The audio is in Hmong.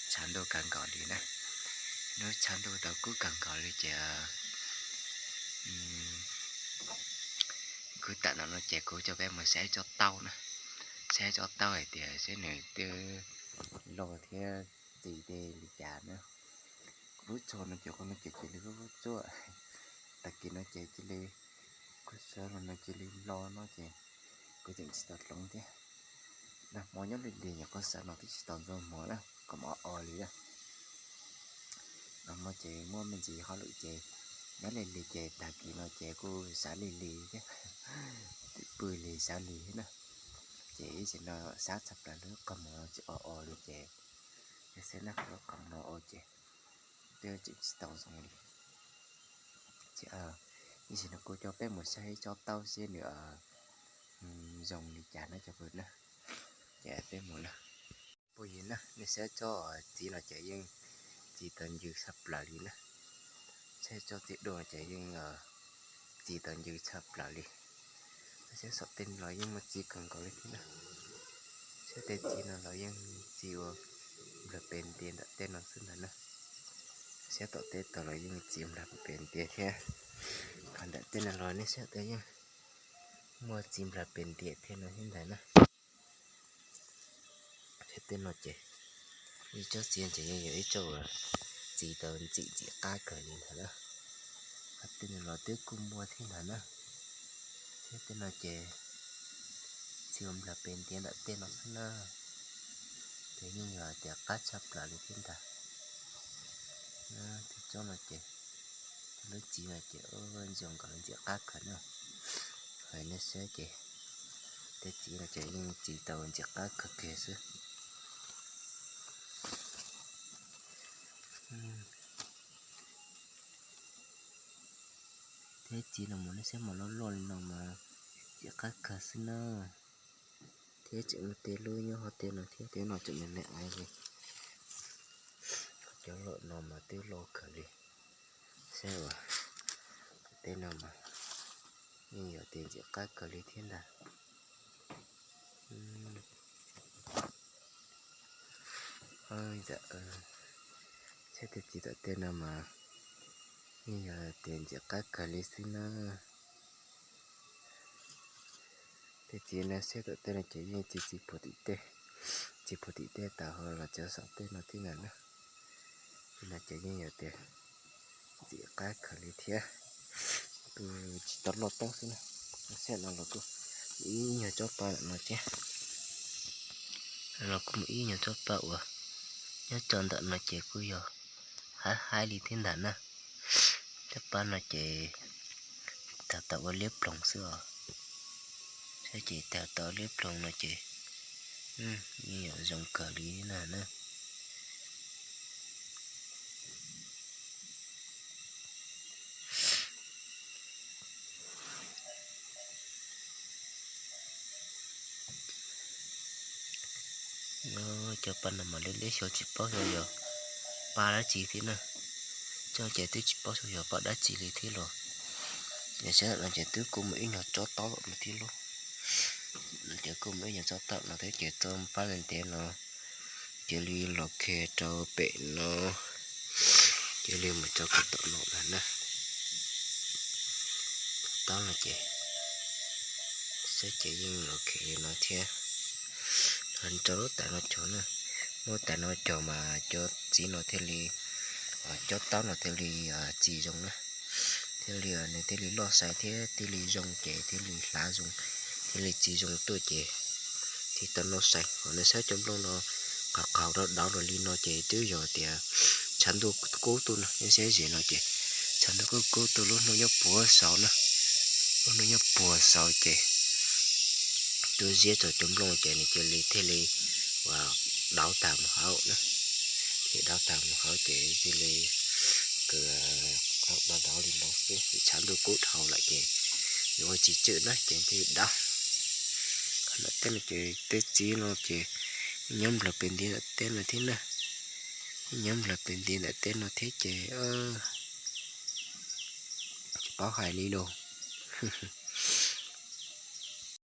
Tshav ntuj kawg nkaus li na. Hnub tshav ntuj tau kub kawg nkaus li ces kuv tam no no ces kuv coj peb mus saib tsob taub na, saib tsob taub hais tias seb nws twb loj thiab txi tej li cas na. Kuv lub tshua no ces qhov no ces cia li lub lub tsuaj, tag kis no ces cia li kuv sawv los no cia li lo no ces kuv tseem tsis tau hloov thiab. Nag hmo nyob li li nyuam qhuav sawv los twb tsis tau ntxuag hmo na, kom o o li na. Nag hmo ces muaj me ntsis hauj lwm ces nyob li li ces tag kis no ces kuj sawv li li thiab, twb pw li sawv li thiab na. Ces ib sim no sab tshaj plaws lub qhov muag tsis o o li ces, xwb na lub qhov muag o ces twb tseem tsis tau zoo li. Ib sim no kuv coj peb mus saib tsob taub seb nws zoo li cas na cov phooj ywg na. Ces peb mus na. Phooj ywg na, nej saib tsob txiv no ces yeej txi tau ncw tshaj plaws li na. Saib tsob txiv duaj no ces yeej txi tau ncw tshaj plaws li. Saib saum tej no los yeej muaj txiv kawg nkaus li thiab na. Saib tej txiv no los yeej txi ua nplawg pes ntias ntawm tej no xwb ntag na. Saib tom tej tod los yeej txi nplawg pes ntias thiab. Qhov ntawm tej no los nej saib tej yeej muaj txiv nplawg pes ntias thiab no thiab ntag na. Saib tej no ces ib tsob txiv ces yeej yog ib tsob uas txi tau ntxim ntxim qab kawg li ntag na. Qhov tej no los twb kuj muaj thiab ntag na. Saib tej no ces txi ua nplawg pes ntias ntawm tej no xwb na. Ces yeej yog tias qab tshaj plaws li thiab ntag. Tej tsob no ces, lub txiv no ces zoo nkaus li ntxim qab kawg na. Hais nej saib ces tej txiv no ces yeej txi tau ntxim qab kawg kiag xwb. Tej txiv no mas nej saib mas loj loj li no mas ntxim qab kawg xwb na. Thiab tseem muaj tej lub nyob hauv tej no thiab, tej no tseem me me aiv li. Cov loj no mas twb loj kawg li. Saib uas tej no mas yeej yog tias ntxim qab kawg li thiab ntag. Saib tej txiv tom tej no mas yeej yog tias ntxim qab kawg li xwb na. Tej txiv no saib tom tej no ces yeej txi txi puag tim tej, txi puag tim tej tas ho los cov saum tej no thiab ntag na. Tej no ces yeej yog tias ntxim qab kawg li thiab. Kuj tsis tau loj tau xwb na. Saib no los kuj ib nyuag tsob pa ntawm no thiab. No kuj muaj ib nyuag tsob pa uas nyob tso ntawm no ces kuj yog haib haib li thiab ntag na. Tsob pa no ces tag tau ua liab ploog xwb os. Saib ces tag tau liab ploog no ces yeej yog zoo kawg li na na. Cov pa no mas liab liab xyov tsis paub xyov yog pa dab tsi thiab na. Coj ces twb tsis paub xyov yog pa dab tsi li thiab los. Yog saib no ces twb kuj muaj ib nyuag tsob taub no thiab lauj. Ces kuj muaj ib nyuag tsob taub no thiab ces tau pab ntev no cia li los kiag rau pem no, cia li mus rau pem tom no ntag na. Taub no ces saib ces yeej los kiag li no thiab. Rau lub tas no cog na, lub tas no cog mas cov txiv no thiaj li, cov taub no thiaj li txi zoo na, thiaj li nws thiaj li loj sai thiab thiaj li zoo ces thiaj li hlav zoo, thiaj li txi zoo tuaj ces thiaj tau noj sai. Ho nej saib cov nplooj no qhov qhov rau dauv rau li no ces twb yog tias tshav ntuj kub tuaj no, nej saib zem no ces tshav ntuj kub kub tuaj lub hnub nyob puag saud na, lub hnub nyob puag saud ces twb ziab txog cov nplooj ces nws cia li thiaj li uas dauv tag mus hauv na, thiaj dauv tag mus hauv ces thiaj li kws dauv dauv li no xwb, tshav ntuj kub dhau lawm ces yuav ua tsis tswm na ces thiaj li dauv. Qhov ntawm tej no ces tej txiv no ces nyob nplawg pes nti ntawm tej no thiab na, nyob nplawg pes nti ntawm tej no thiab ces tsis paub hais li lauj.